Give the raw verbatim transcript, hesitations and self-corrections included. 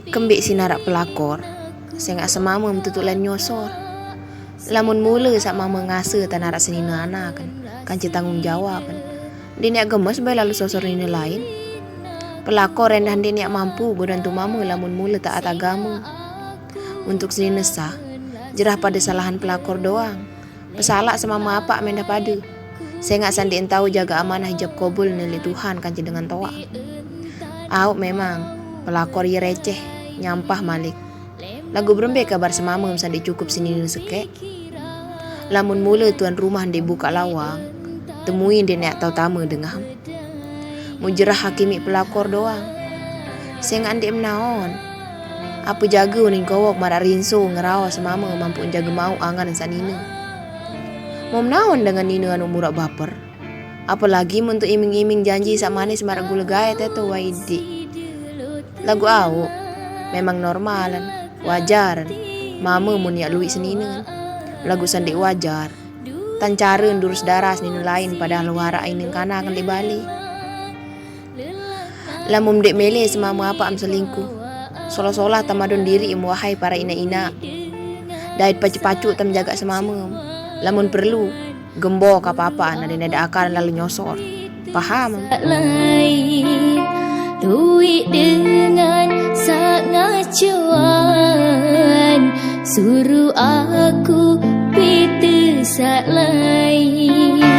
Kembe' si narak pelakor, sengak semamem tutuk lain nyosor. Lamun mule saq mame ngase tan arak senine anaken, kance tanggung jawaben. Ndeq neaq gemes bae lalo sosor nine lain. Pelakor endah ndeq neaq mampu godan tu mame lamun mule taat agame. Untuk senine sah, jerah pade salahan pelakor doang. Pesalaq semame apaq mendah pade. Sengaq sandeq entau jagaq amanah ijab kobul neleq Tuhan kance dengan toaq. Auq memang, pelakor ie receh, nyampah malik. Laguq berembe kabar semamem sandeq cukup senine sekeq? Lamun mule tuan rumah ndeq bukaq lawang, temui ndeq neaq tau tame dengah. Mujerah hakimi pelakor doang. Sengaq ndeq menaon. Ape jage uning kowok maraq rinso ngeraos mame mampu jage mauq angen senine. Mau menaon dengan nine anu muraq baper? Apalagi mun tu iming-iming janji saq manis maraq gule gae teto waidik. Laguq auq, memang normalen, wajaren. Mame mun yaq luiq seninen. Laguq sandeq wajar. Tan care ndurus darah senine lain padahal waraq inen kanak leq bale. Lamun ndeq mele semame apaq em selingkuh. Solah-solah tamadon diriq em wahai para inaq-inaq. Dait pacu-pacu tem jagaq semame em. Lamun perlu, gembok apa-apaan adeq nade akal lalo nyosor. Paham? Lain, tuiq dengan saq ngacoan, suruh aku pite saq lain.